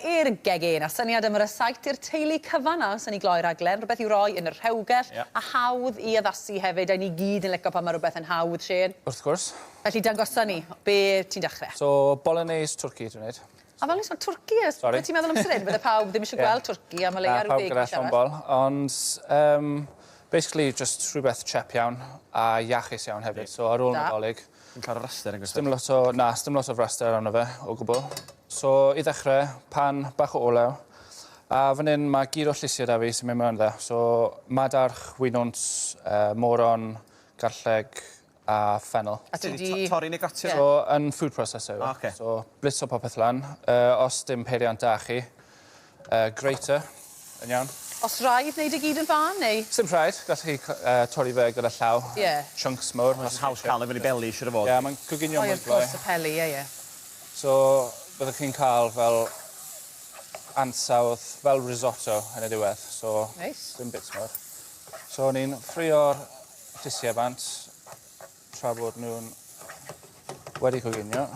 I'r gegin, a syniad am y rysáit i'r teulu cyfan nawr sy'n i gloi rhaglen, rhywbeth i'w roi yn y rhewgell yeah. a hawdd i addasu hefyd, a ni gyd yn licio pan mae rhywbeth yn hawdd, Shane. Wrth gwrs. Felly dangosa ni, be ti'n dechrau? So, bolognese twrci dwi'n neud. A fel ni'n sôn, twrci, Sorry. Beth ti'n meddwl am sy'n Bydde pawb ddim eisiau gweld twrci am y leia rhyw ddeg mis arall. Bol, ond um, basically just rhywbeth chep iawn a iachus iawn hefyd. So ar ôl Nadolig, Yn cael braster yn Sdim lot o, na, sdim lot o fraster arno fe, o gwbl. So, i ddechrau, pan bach o olew. A fan hyn mae gyd o llysiau da fi sy'n mynd mewn dde. So, madarch, winwns, uh, moron, garlleg a ffenol. A ti di... Torri neu gratio? So, yn food processor. Ah, okay. So, blitzo popeth lan. Uh, os dim peiriant da chi, grater, yn iawn. Os rhaid wneud i gyd yn fan, neu? Sim rhaid, gallwch chi torri fe gyda llaw. Ie. Yeah. Chunks mawr. Mae'n haws cael e fyny beli, siŵr o fod. Ie, yeah, mae'n coginio mwy gloi. O, wrth gwrs, y peli, ie, ie. So, byddwch chi'n cael fel ansawdd, fel risotto yn y diwedd. So, nice. dim bits mawr. So, ni'n ffrio'r llysiau bant tra bod nhw'n wedi coginio.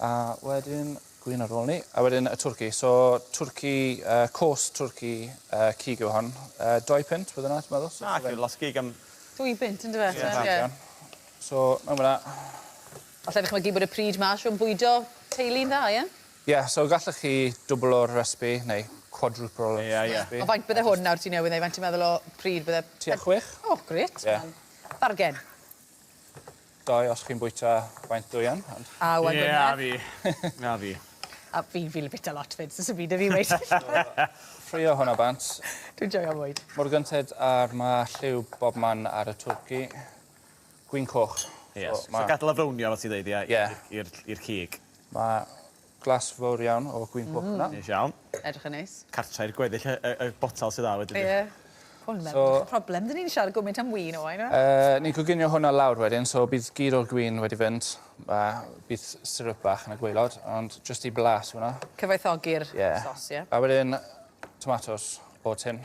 A wedyn gwin ar ôl 'ny. A wedyn y twrci. So twrci yy caws twrci yy cig yw hon. Yy dou punt bydde 'na ti'n meddwl? So Na lot o gig am... Dwy bunt on'd yfe? Ie. Ie. So mewn fan 'na. Alla i ddychmygu bod y pryd 'ma siŵr yn bwydo teulu'n dda ie? Ie so gallech chi dwblo'r recipe neu quadruple'r recipe. Ie ie. A faint bydde hwn nawr ti newydd neu' faint ti'n meddwl o pryd bydde... Tua chwech. O grêt. Ie. Bargen. Dou os chi'n bwyta faint dwy yn ond... A wen Ie a fi. A fi. A fi fi'n bita lot 'fyd so sim byd 'da fi weud. Ffrio hwnna bant. Dwi'n joio bwyd. Mor gynted a'r ma' lliw bob man ar y twrci. Gwin coch. Ie. So, ma... so gadal o frownio fel ti'n ddeud ie? Ie. I'r i'r cig. Ma' glas fowr iawn o gwin coch mm. yna. Neis iawn. Edrych yn neis. Cartre i'r gweddill y, y, y botel sydd ar wedyn. Ie. Hwn mewn so, problem, dyn ni'n siarad gwmynt am win o, yna. Uh, ni'n coginio hwnna lawr wedyn, so bydd gyd o'r gwin wedi fynd. Uh, bydd syrup bach yn y gwaelod, ond just i blas hwnna. Cyfoethogi'r yeah. sos, ie. Yeah. A wedyn, tomatos o tin.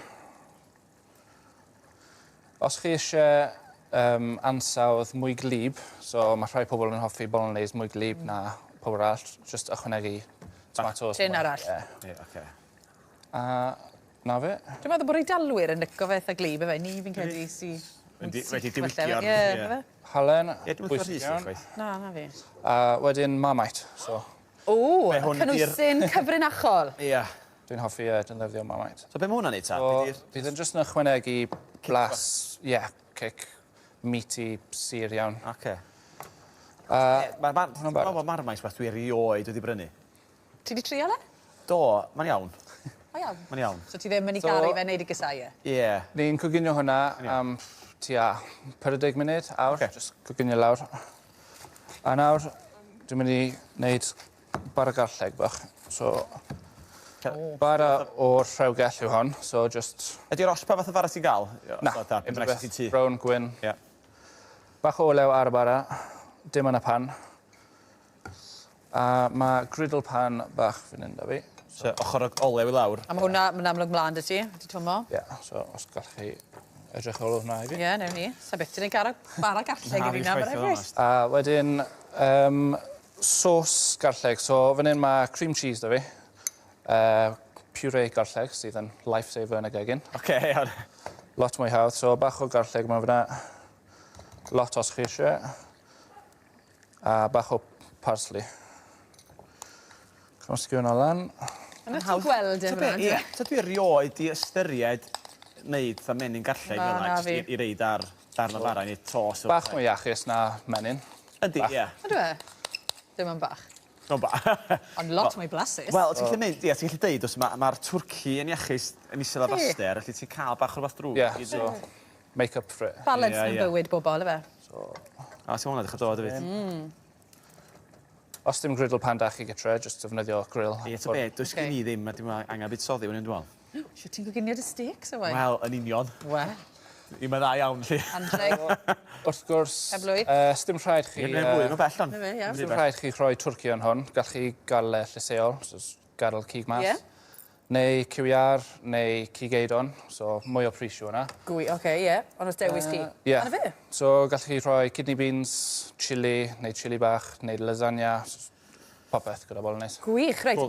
Os chi eisiau um, ansawdd mwy glib, so mae rhai pobl yn hoffi bolognese mwy glib mm. na pobl arall, just ychwanegu tomatos. Tin arall. Ie. Yeah. Yeah, okay. A 'na fe. Dwi'n meddwl bod Eidalwyr yn lico fe eitha glib yfe? Ni fi'n credu sy... Wedi wedi diwygio'r... Ie, ife? Halen. Ie, dwi'm yn lico rhy sych chwaith. Na, na fi. A wedyn Marmite, so... O, y cynhwysyn cyfrinachol. Ie. Dwi'n hoffi yy defnyddio Marmite. So be' ma' hwnna'n neud ta? So, bydd yn jyst yn ychwanegu blas, ie, cic meaty, sur iawn. Oce. A... Ma' ma' dwi'n meddwl bod Marmite wbath dwi erioed wedi brynu. Ti 'di trial e? Do, mae'n iawn. O iawn. Mae'n iawn. So ti ddim yn 'i garu fe neu 'di gysau e? Ie. Ni'n coginio hwnna am tua 40 munud, awr. Ocê. Jyst coginio lawr. A nawr dwi'n mynd i wneud bara garlleg bach. So bara o'r rhewgell yw hon, so just... Ydi'r os pa fath o fara ti'n ga'l? Na, unrhyw beth. Brown, gwyn. Ie. Bach o olew ar y bara, dim yn y pan. A ma' griddle pan bach fan 'yn 'da fi. So ochor y olew i lawr. A ma' hwnna ma'n amlwg mlan 'da ti, 'di twmo. Ie, so os gall chi edrych ar ôl hwnna i fi. Ie, newn ni. Sa byth 'di neud gara bara garlleg i fi na, ma' rai' gweud. A wedyn yym sauce garlleg. So fan 'yn ma' cream cheese 'da fi. Puree garlleg sydd yn lifesaver yn y gegin. Oce, iawn. Lot mwy hawdd, so bach o garlleg mewn fan 'na. Lot os chi isie. A bach o parsley. Cymysgu hwnna lan. Yna ti'n gweld e fyna. Ie, tydw i erioed 'di ystyried neud fatha menyn garlleg fel 'na jyst i i reid ar darn o fara i neud tost. Bach mwy iachus na menyn. Yndi, ie. Yndyw e? Dim ond bach. Ond bach. Ond lot mwy blasus. Wel, ti'n gallu mynd, ie, ti'n gallu deud os ma' ma'r twrci yn iachus yn isel ar braster, felly ti'n ca'l bach o rwbath drwg. Ie, so make up for it. Balance mewn bywyd bobol, yfe? So... A ti hwnna dechra dod efyd. Mm. Os dim griddle pan 'da chi gytre, jyst defnyddio grill. Ie, ta be, does gen i ddim, a dim angen buddsoddi mewn un dwi me'wl. Shwt ti'n coginio dy steaks Owain? Wel, yn union. Wel. Ddim yn dda iawn, 'lly. Anrheg. Wrth gwrs... Penblwydd. Yy sdim rhaid chi... Ie, mae'n fwy, mae'n bell on. 'Na fe, iawn. Sdim rhaid chi rhoi twrci yn hwn. Gall chi ga'l e llysieuol, so gadel cig mas. Ie. Neu cyw iâr, neu cig eidon, so mwy o pris yw hwnna. Gwy, oce, ie. Ond os dewis chi. Ie. A 'na fe. So gallwch chi rhoi kidney beans, chilli, neu chilli bach, neu lasagna, popeth gyda bolognese. Gwych, reit.